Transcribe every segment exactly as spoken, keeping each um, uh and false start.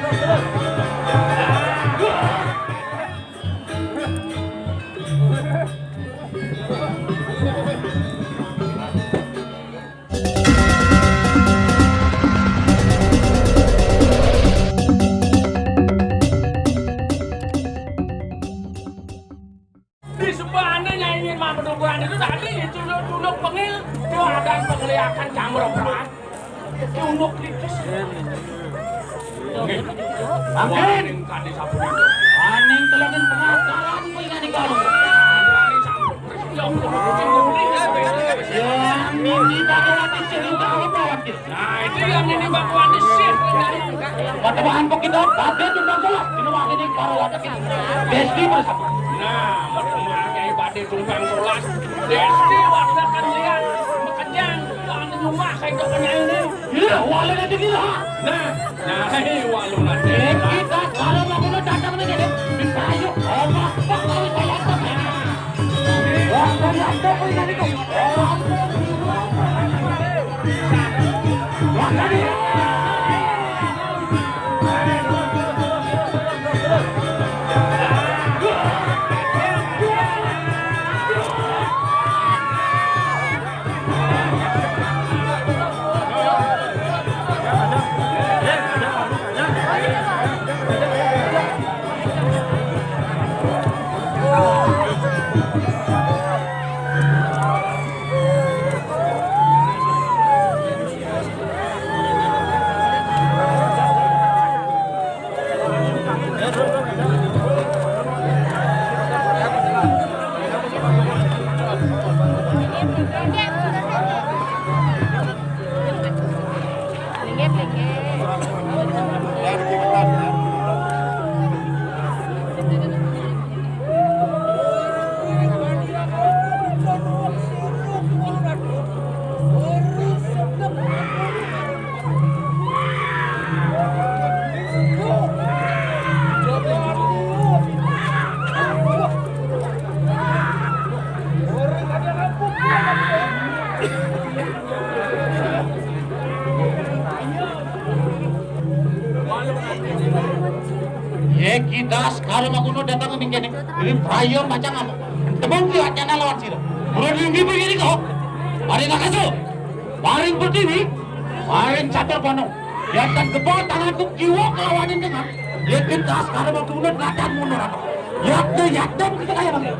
Di sebane Nyai Nirmah Pedukuhan itu tadi, culuk-culuk pengil, itu ada pengliakan jamrok rat. Itu unduk kritis. Nggih. Amin. Kadi sapunika. Aning telengin pengasaran kuwi kadi kalu. Ya Allah, kucing guling ya. Ya, mimpi Bhagawati sing udah apa, Wan? Nah, itu yang ini Bhagawati sih. Patembahan kok kita badhe tunggang solas. Dina wangene para watekin. Desti bersatu. Nah, mereka Nyai badhe tunggang solas. Desti watekan liyan, mekejang, anu nyumbah saya ke penyanyi. Iya, wale nanti gila. Nah, nah, ini walu nanti. Eh, kita kalau mau datang nih, gini, dipayu, omak, pak, kalau saya tak. Wah, saya tak punya itu. Ye kita sekarang aku nu datang ning kene. Ini prayo macam apa? Tebang ki wacana lawan sira. Mula dinggi begini kok. Mari nakasu. Paring pertiwi, paring catur panung. Yatan kebal tanganku kiwa kelawanin dengan. Ye kita sekarang aku nu datang mundur apa? Yakde, yakde begitu kaya bang.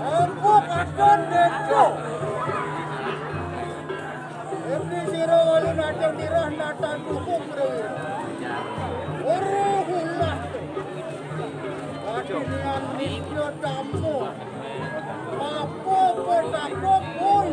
Empuk akan dejo. Ibni sira walu najeng tirah natan dukung prawira. Weruh ulah. Kadinian risya tamu. Apa-apa takut pun.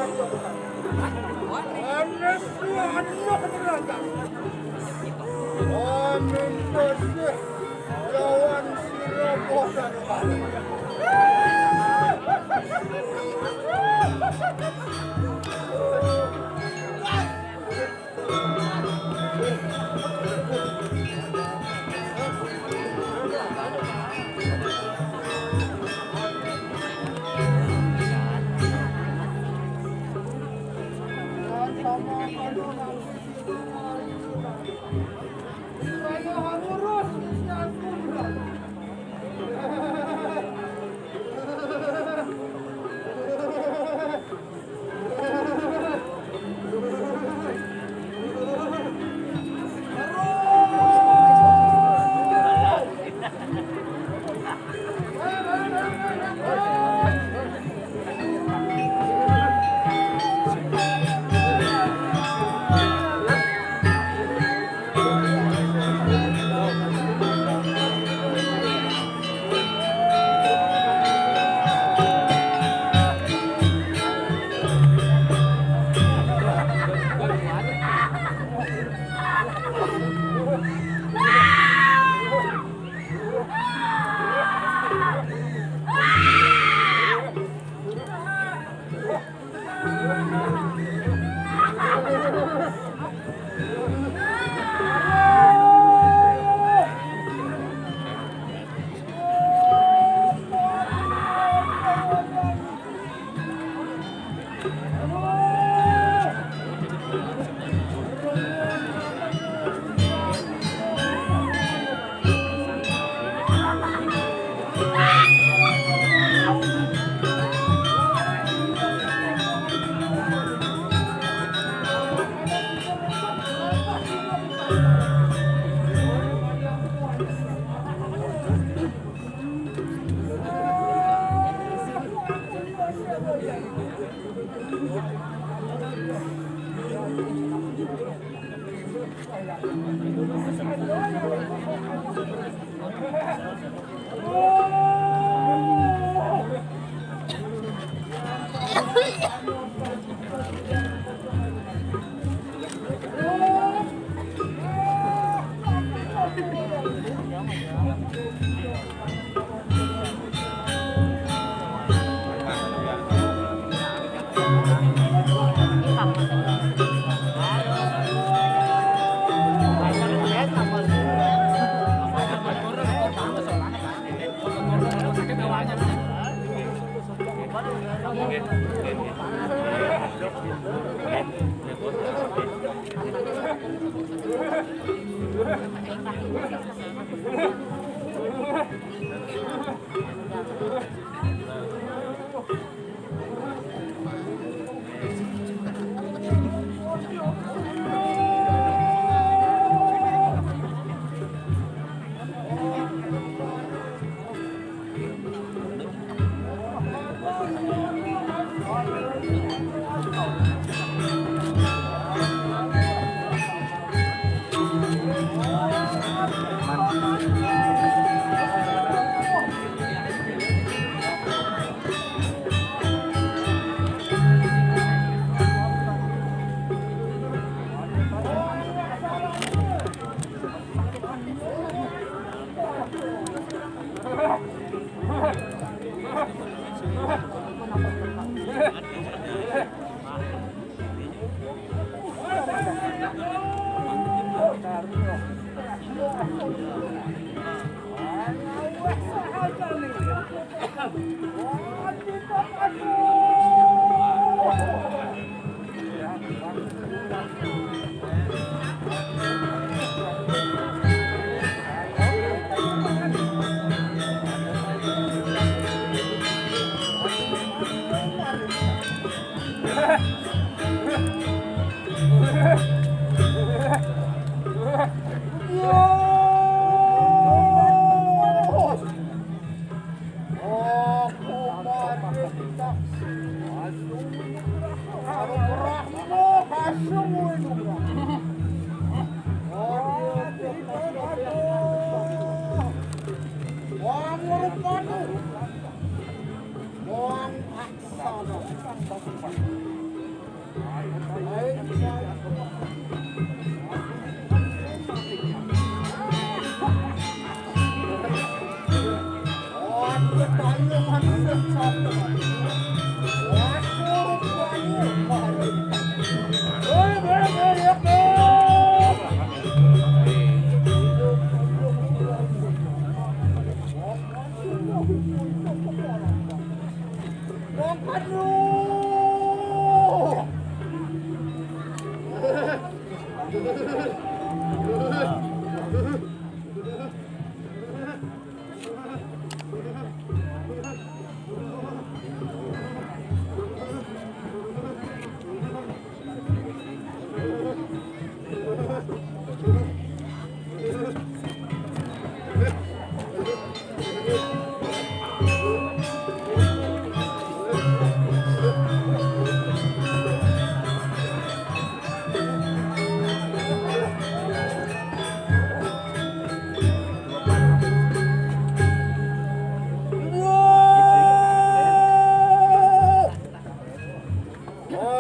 Anak tuh anak neraka. Amin kasih lawan si Robo dan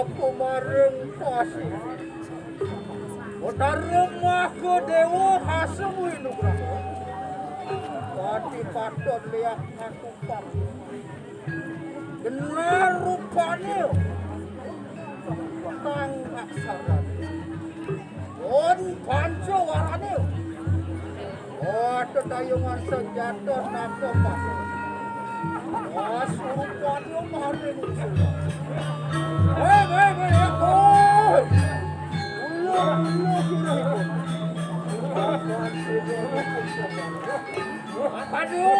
Aku maring pasih. Utara maka dewa hasem winugraha. Pati patut liak ngatupak. Benar rupane. Kang aksarane. On panca warane. Oh, tetayungan senjata napa, Pak? Wah, surupan yo maring. Hei, hei, hei, hei. Ulo, ulo, ulo. Aduh.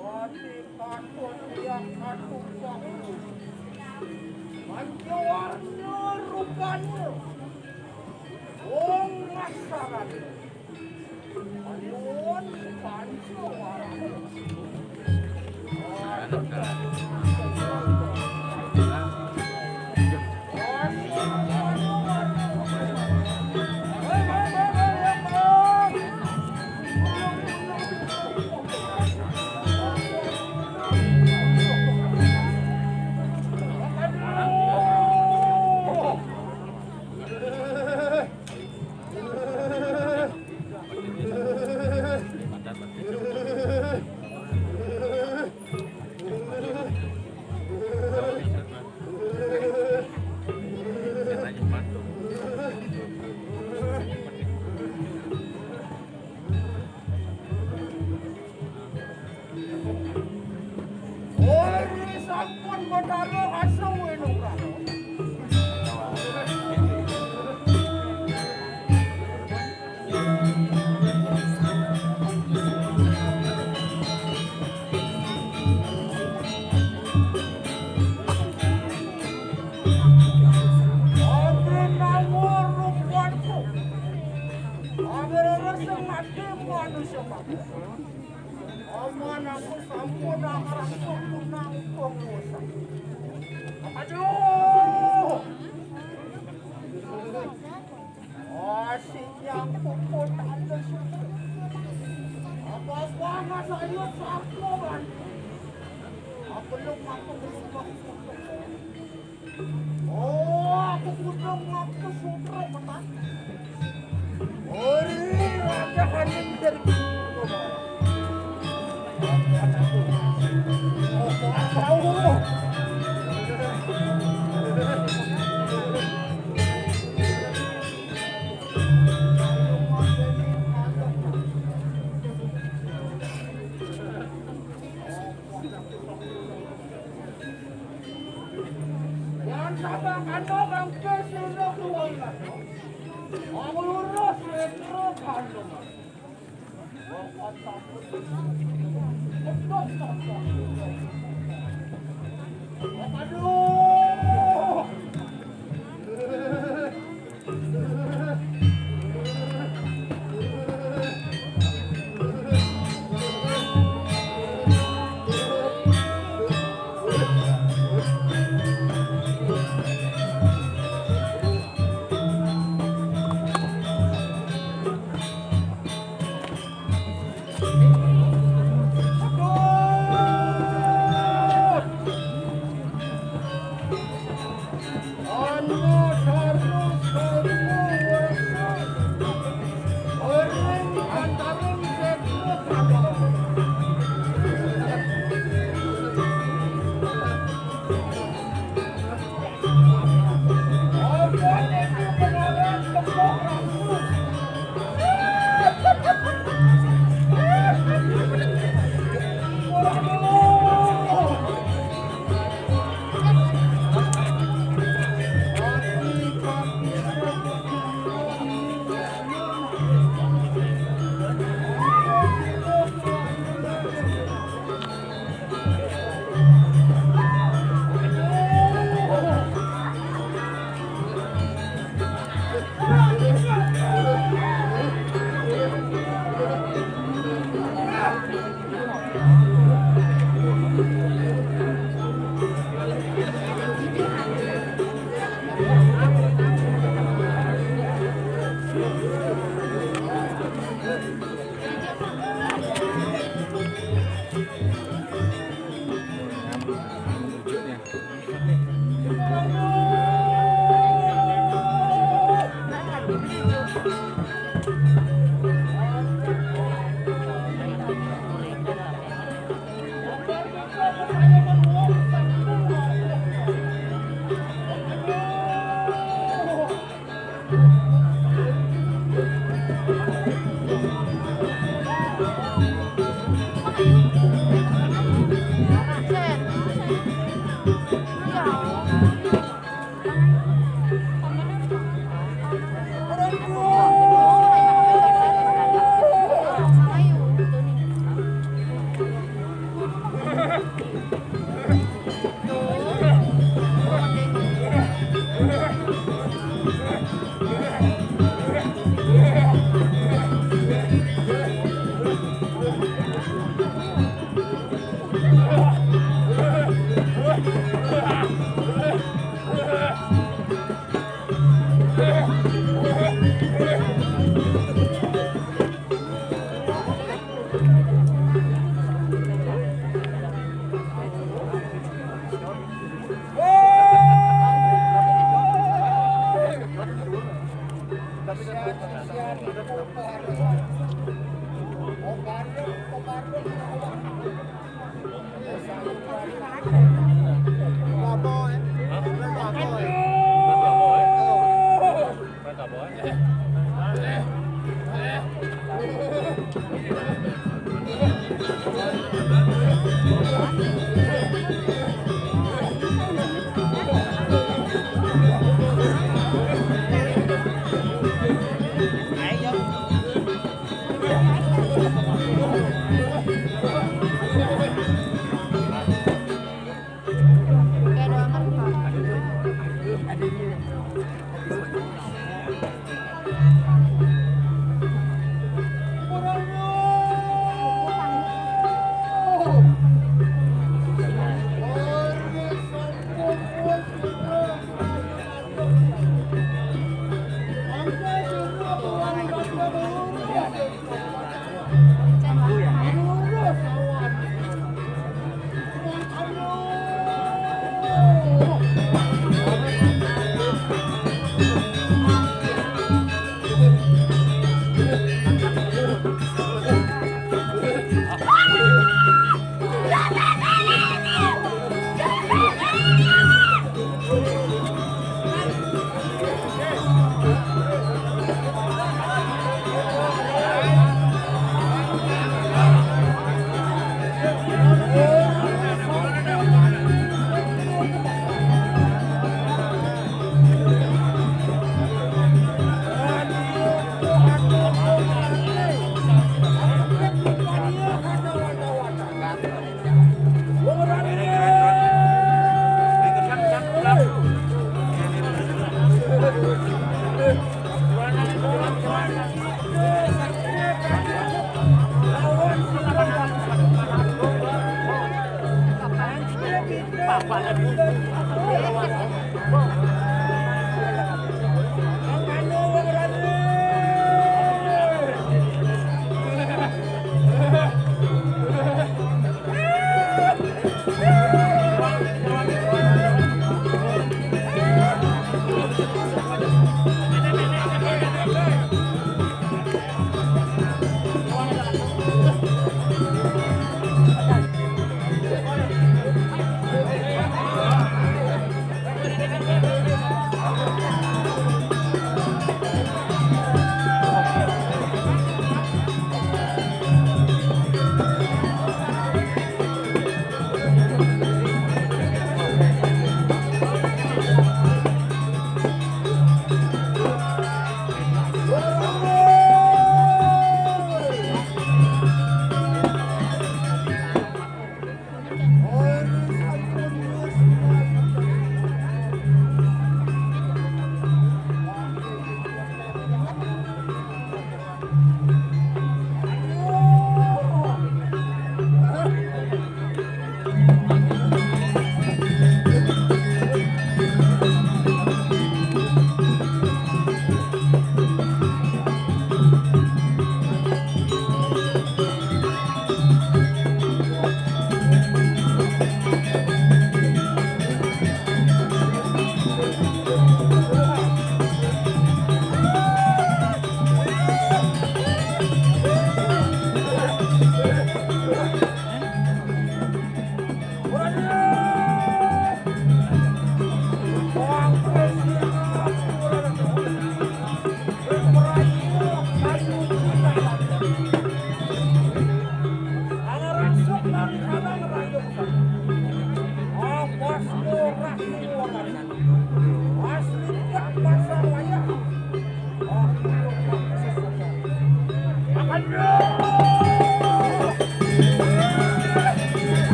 Wati patut liak katupak. Panca warna rupanya. Wong masyarakat. Panyuwun panca warna. Manusia, Pak. Aman aku sampun nang rasa punang penguasa. Aduh. Asik yang puput ada sudah. Apa panas ayo sakoban. Apa lu mampu berubah? Oh, aku kudu ngaku sutra menang. Ori raja hanim dari Yang sama kandungan ke sini keluarga. Mau lurus retro kandungan. Aduh. Para